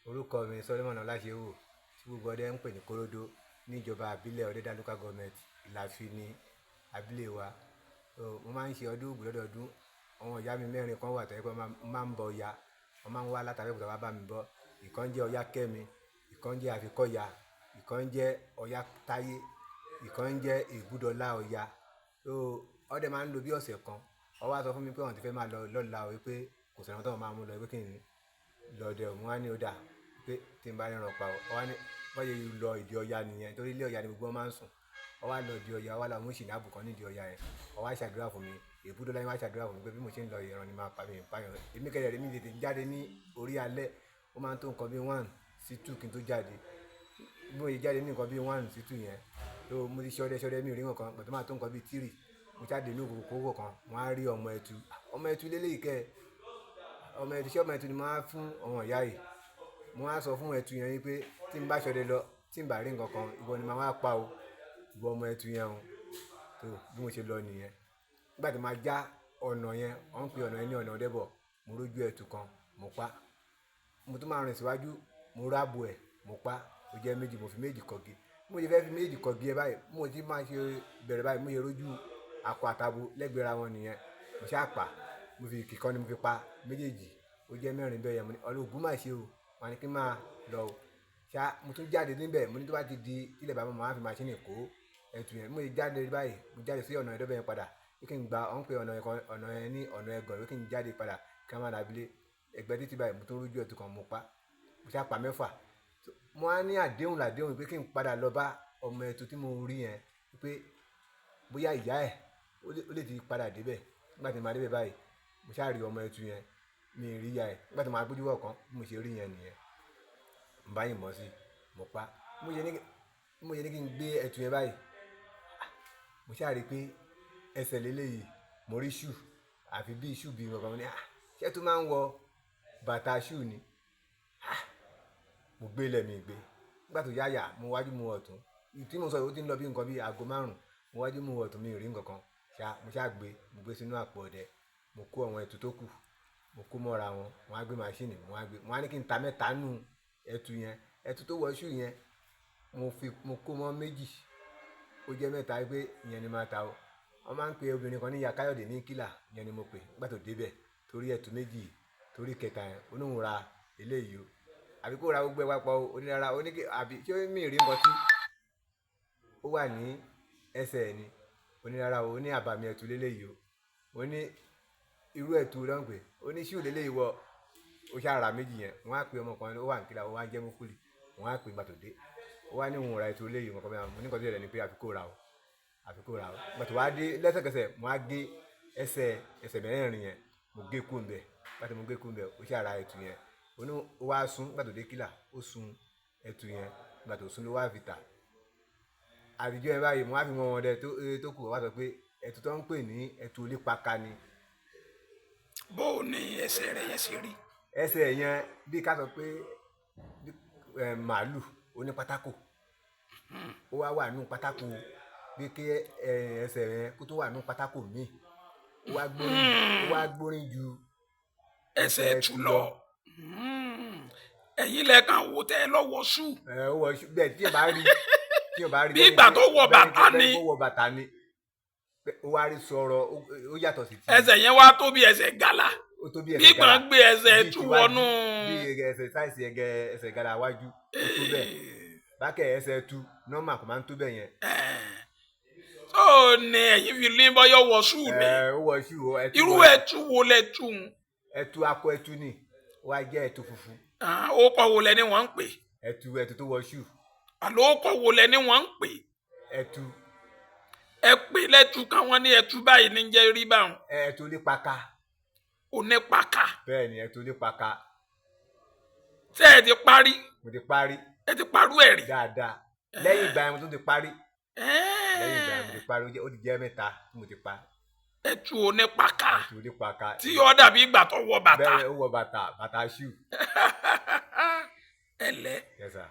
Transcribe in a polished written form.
Orúkọ mi Solomon Ọláṣẹ́wò, tí gbogbo ọdẹ ń pè ní Korodo, níjọba àbílẹ̀ Ọ̀dẹ́dá Local Government, Ìlàfí ní abílẹ̀ wa. Mo máa ń ṣe ọdún Ògún lọ́dọọdún. Àwọn ìyá mi mẹ́rin kan wà tó jẹ́ pé wọ́n máa ń bọ Ọya, wọ́n máa ń wá láti Abẹ́òkúta wá bá mi bọ. Ìkan jẹ́ Ọya Kẹ́mi, ìkan jẹ́ Àfikọ́ya, ìkan jẹ́ Ọya Táyé, ìkan jẹ́ Ìbúdọlá Ọya. So ọdẹ máa ń lo bí ọ̀sẹ̀ kan. Wọ́n wá sọ fún mi pé wọ́n ti fẹ́ máa lọ lọ́la o, wípé kò sí ẹran tí wọ́n máa mú lọ, wípé kí n lọ dẹ o. Mo wá ní ó dà pé tí n bá ríran pa o. Wọ́n wá ní bọ́ ṣe lọ ìdí Ọya nìyẹn, torí ilé Ọya ni gbogbo wọn máa ń sùn. Wọ́n wá lọ ìdí Ọya, wọ́n wá lọ mú ṣìnáàbù kan ní ìdí Ọya yẹn. Wọ́n wá ṣàdúrà fún mi. Ìbúdọlá yẹn wá ṣàdúrà fún mi pé bí mo ṣe ń lọ ìran ni máa pa mi, pa yàn. Èmi kẹ̀dẹ̀ rèé, mi tètè jáde ní orí alẹ́. Ó máa ń tó nǹkan bí 1 sí 2 kí n tó jáde. Bí mo ṣe jáde ní nǹkan bí 1 sí 2 yẹn, so mo ti ṣọdẹ ṣọdẹ mi ò rí nǹkan, ìgbà tó máa tó nǹkan bí 3, mo jáde ní òkòkò kan, mo wá rí ọmọ ẹtu. Ọmọ ẹtu léléyìí kẹ́. Ọmọ ẹtu, ṣé ọmọ ẹtu ni mo máa fún àwọn ìyá yìí? Mo wá sọ fún ẹtu yẹn wípé tí n bá ṣọdẹ lọ, tí n bá rí nǹkan kan, ìwọ ni màá wá pa o. Ìwọ ọmọ ẹtu yẹn o. So bí mo ṣe lọ nìyẹn. Nígbà tí màá já ọ̀nà yẹn, wọ́n ń pe ọ̀nà yẹn ní ọ̀nà Ọdẹ́bọ̀. Mo rójú ẹtu kan, mo pa. Mo tún máa rìn síwájú, mo rábò ẹ̀, mo pa. Ó jẹ́ méjì, mo fi méjì kọ́gi. Bí mo ṣe fẹ́ fi méjì kọ́gi ẹ báyìí, bí mo ti máa ṣe bẹ̀rẹ̀ báyìí, mo ṣe rójú akọ àtàbò lẹ́gbẹ̀ẹ́ ara wọn nìyẹn. Mo sá pa. Mo fi ìkìkan ni mo fi pa méjèèjì. Ó jẹ́ mẹ́rin bẹ́ẹ̀ yẹn. Mo ní Ọlọ́run má ṣe o. Wọ́n á ní kí n máa lọ o. Ṣá, mo tún jáde níbẹ̀. Mo ní tó bá ti di tí ilẹ̀ bá mọ́, màá fi maṣíìnì kó ẹtu yẹn. Bí mo ṣe jáde báyìí, mo jáde sí ọ̀nà Ọ̀dẹ́bọ̀ yẹn padà. Pé kí n gba, wọ́n ń pe ọ̀nà kan, ọ̀nà yẹn ní ọ̀nà Ẹ̀gàn, pé kí n jáde padà kí a máa lọ abilé. Ẹgbẹ́ títí báyìí, mo tún rójú ẹtu kan, mo pa. Mo sá pa mẹ́fà. Mo wá ní àdéhùn làdéhùn pé kí n padà lọ bá ọmọ ẹtu tí mo rí yẹn wípé bóyá ìyá ẹ̀ ó lè ti padà dé bẹ̀. Nígbà tí mo máa dé bẹ̀ báyìí, mo sá rí ọmọ ẹtu yẹn, mi rí ìyá ẹ̀. Nígbà tí mo máa gbójú wọ̀ kan, bí mo ṣe rí yẹn nìyẹn. Mo bá yìnbọn sí i, mo pa. Bí mo ṣe ní kí n gbé ẹtu yẹn báyìí, mo sá rí pé ẹsẹ̀ lélẹ̀ yìí, mo rí shoe àfi bí shoe bí nǹkan kan. Mo ní, "Ah, ṣé ẹtu máa ń wọ bàtà shoe ni?" Ah, mo gbé lẹ̀ mi gbé. Nígbà tó yá yà, mo wájú mo ọ̀tún. Tí mo sọ yìí ó ti ń lọ bí nǹkan bí aago márùn-ún. Mo wájú mo ọ̀tún, mi ò rí nǹkan kan. Ṣá, mo sá gbé, mo gbé sínú àpò ọdẹ. Mo kó àwọn ẹtu tó kù, mo kó mọ́ra wọn. Mo wá gbé maṣíìnì, mo wá gbé. Mo wá ní kí n ta mẹ́ta nù ẹtu yẹn. Ẹtu tó wọ shoe yẹn, mo fi, mo kó mọ́ méjì. Ó jẹ́ mẹ́ta wípé ìyẹn ni màá ta o. Wọ́n máa ń pe obìnrin kan ní Ìyá Káyọ̀dé ní Kílà, ìyẹn ni mo pè. Nígbà tó dé bẹ̀, torí ẹtu méjì, torí kẹta yẹn, ó ní òun ra eléyìí o. Àbí kó ra gbogbo ẹ papọ̀ o. Ó ní rárá, ó ní kí, àbí ṣé mi rí nǹkan tí ó wà ní ẹsẹ̀ ẹ ni? Ó ní rárá o, ó ní àbàmì ẹtu léléyìí o. Ó ní irú ẹtu ló ń pè. Ó ní shoe léléyìí wọ. Ó sá ra méjì yẹn. Mo wá pe ọmọ kan, ó wà ní Kílà, ó wá ń jẹ́ Múkúlì. Mo wá pè nígbà tó dé. Ó wá ní òun ra ẹtu eléyìí nǹkan bẹ́ẹ̀. Mo ní nǹkan tó ṣẹlẹ̀ ni pé àfi kó ra o. Àfi kó ra o. Nígbà tó wá dé lẹ́sẹ̀kẹsẹ̀, mo wá gé ẹsẹ̀, ẹsẹ̀ mẹ́rẹ̀ẹ̀rin yẹn. Mo gé kúrò níbẹ̀. Nígbà tí mo gé kúrò níbẹ̀, ó sá ra ẹtu yẹn. Ó ní ó wá sun. Nígbà tó dé Kílà, ó sun ẹtu yẹn. Nígbà tó sun ló wá fi tà. Àtijọ́ yẹn báyìí, mo wá fi mọ ọdẹ tó kù, ó wá sọ pé ẹtu tó ń pè ní ẹtu onípaka ni. Bó o ní ẹsẹ̀ rẹ̀ yẹn ṣe rí? Ẹsẹ̀ yẹn bí ká sọ pé bí, màálù oní pátákò. Ó wá wà nínú pátákò bí kí ẹsẹ̀ yẹn kó tó wà nínú pátákò mi. Ó wá gbórín ju ẹsẹ̀ ẹtu lọ. Ẹ̀yin lẹ́ẹ̀kan wò tẹ́ ẹ lọ́wọ́ shoe. Ẹ, ó wọ shoe bẹ́ẹ̀ tí o bá rí, tí o bá rí Bí ìgbà tó wọ bàtà ni. Bẹ́ẹ̀ ni, ó wọ bàtà ni. Ó wá rí sọ̀rọ̀, ó yàtọ̀ sí ti. Ẹsẹ̀ yẹn wá tó bí ẹsẹ̀ gàlà. Ó tó bí Bí ẹsẹ̀ ìgbà gàlà. gbé ẹsẹ̀ Bí ẹtu tiwájú, wọnú. bí ẹsẹ̀ size ẹgẹ ẹsẹ̀ gàlà wájú, ó tó bẹ́ẹ̀. Bákẹ́ ẹsẹ̀ ẹtu normal kò máa ń tó bẹ́ẹ̀ yẹn. Tó ní ẹ̀yin fi ní bọ́yọ̀ wọ shoe ni. Ẹ, ó wọ shoe o, ẹtu Irú ẹtu wo lẹ tú un? Ẹtu akọ ẹtu ni. Ó wá jẹ́ ẹtu funfun. Ah, ó kọ́ wo lẹ ní wọ́n ń pè? Ẹtu tó wọ shoe. Àlọ́ ó kọ́ wo lẹ ní wọ́n ń pè? Ẹtu. Ẹ pè lẹ́tu kan, wọ́n ní ẹtu báyìí ní jẹ́ rí báwọn. Ẹtu onípaka. Onípaka. Bẹ́ẹ̀ ni, ẹtu onípaka. Tẹ́ ẹ ti parí? Mo ti parí. Ẹ ti parú ẹ̀ rí? Dáadáa. Lẹ́yìn ìgbà yẹn mo tún ti parí. Lẹ́yìn ìgbà yẹn mo ti parí, ó ti jẹ́ mẹ́ta tí mo ti pa. Ẹtu onípaka. Ẹtu onípaka. Tí ó dàbí ìgbà tó wọ bàtà. Bẹ́ẹ̀, ó wọ bàtà, bàtà shoe. Ẹ lẹ́. Yes, sir.